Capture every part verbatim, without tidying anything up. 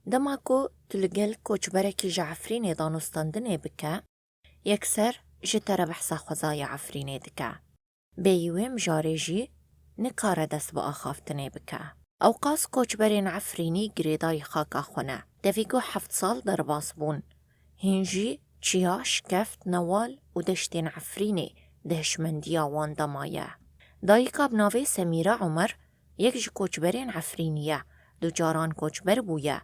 Dema ku tu li gel koçberekî ji Efrînê danûstandinê bike, yekser ji te re behsa xwezayê Efrînê dike. Bêyî wê mijarê jî nikare dest bi axaftinê bike. Ewqas koçberên Efrînî girêdayî xaka xwe ne. Tevî ku heft sal derbas bûn. Hîn jî çiya, şikeft, newal û deştên Efrînê di hişmendiya wan de maye. Dayika bi navê Semîra Omer yek ji koçberên Efrînî ye. Du caran koçber bûye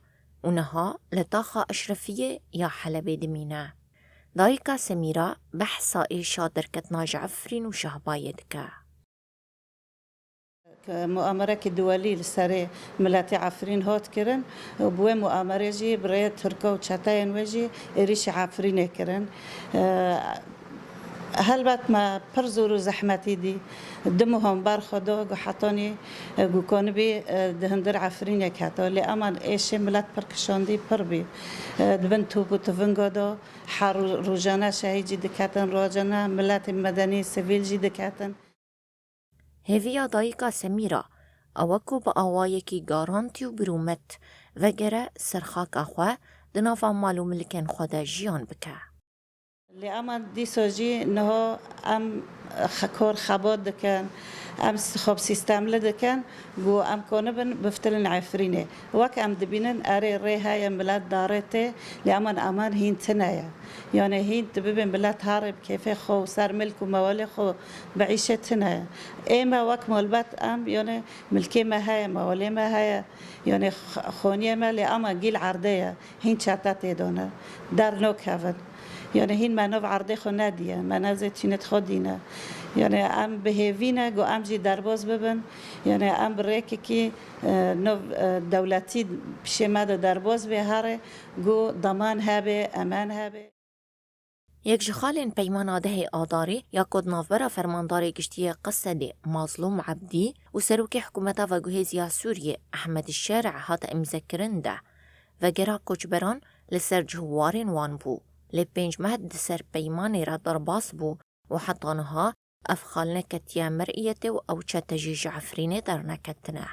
û niha li taxa Eşrefiyê ya Helebê dimîne. Dayika Semîra behsa êşa derketina ji Efrîn û Şehbayê dike. Muamerekî duwelî li serê miletê Efrîn hat kirin û bi wê muamerê jî bi rê Tirka û çeteyên wê jî êrîşî Efrînê kirin. Helbet me pir zor û zehmetî dî. Di muhan ber xwe da ku hetanî, e, ku konibî, e, di hundir Efrînê keta. Lê ema êşê milet pir kişandî pir bî. E, di bin top û tivinga da her rojane şehîd jî diketin, rojane miletê medenî, sivîl jî diketin. Hêviya dayika Semîra ew e ku bi awayekî garantî û birûmet vegere ser xaka xwe, di nava mal û milkên xwe de jiyan bike. Lê ema dîsa jî niha em xe-, kor xebat dikin, em s-, xwe sîstemli dikin, ku em konibin biftilin Efrînê. Wek em dibînin, erê rê heye, milet darê tê, lê eman eman hîn tine ye. Yani hîn tu bibê milet harê bi kêfê xwe û ser milk û mewalê xwe biîşe tine ye. Ê me wek malbet em, yani milkê me heye, mewalê me heye, yani x-, xoniyê me, lê ema gîl erdê ye. Hîn çete tê de ne. Dernakevin. Yani hîn me nav erdê xwe nediye. Me navzê tînet xwe dîne. Yani em bi hêvî ne, ku em jî derbas bibin. Yani em bi rêkekî, e, nav, e, dewletî pişê me de derbas bê here, ku daman hebe, emen hebe. Yek ji xalên peymana dehê Adarê ya ku di navbera fermandarê giştî yê Qesedê Mazlûm Ebdî û serokê hikûmeta veguhêz ya Sûriyê Ehmed Şerî hate îmzekirin de, vegera koçberan li ser cihwarên wan bû. Lê pênc meh di ser peymanê re derbas bû û heta niha ev xal neketiye meriyetê û ew çete jî ji Efrînê derneketine.